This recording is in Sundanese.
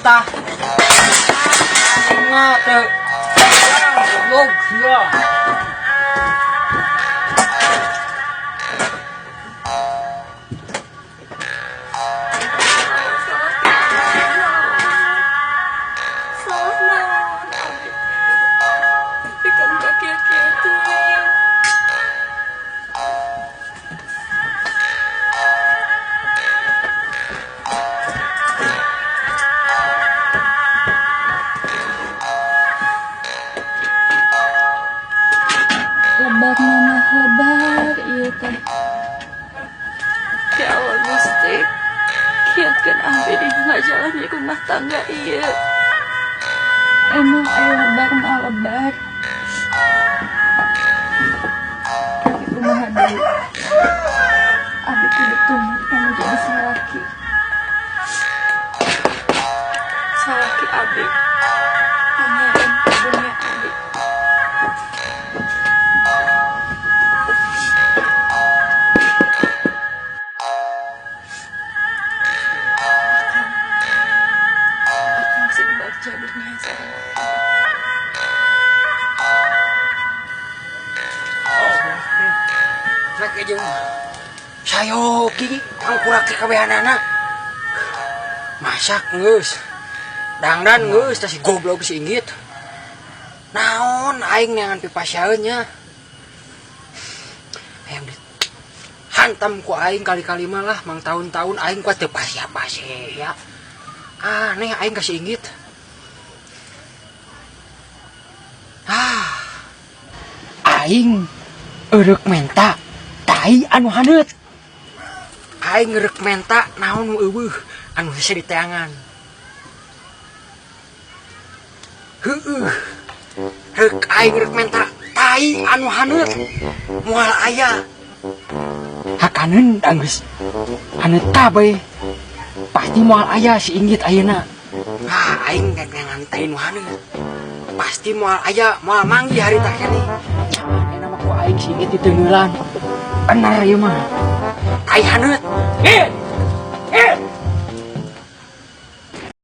Tah. Nga teu. Goblok sia. Salah naon abi? Pikeun ka kieu-kieu teuing. Lebar mah lebar ieu teh. Ya Allah Gusti, kiatkeun abdi di ngajalani rumah tangga ieu. Emang aya lebar mah lebar. Tapi kumaha deui? Abdi kudu tumut kana jadi salaki. Salaki abdi pangeran dunia abdi. Akang, akang sing bagja dunia sareng abdi. Rek jeung sayogi kangkurak teh kabehanana. Masak geus. Dangdan geus tah si goblok si Inggit. Naon aing neangan pipasieun nya. Hayang di hantam ku aing kali-kali mah lah mang tahun-tahun aing kuat teu pasia-pasia. Aneh aing ka si Inggit. Ah. Aing eureuk menta tai anu haneut. Aing rek menta naon nu euweuh anu hese diteangan. Heueuh. Rek aing rek menta tai anu haneut moal aya. Hakaneun geus haneut kabeh. Pasti moal aya si Inggit ayeuna. Ah, aing rek neangan tai nu haneut. Pasti moal aya, moal manggih harita keneh. Nyaman mah ku aing si Inggit diteungeulan. Bener ieu mah. Tai haneut. Ngit.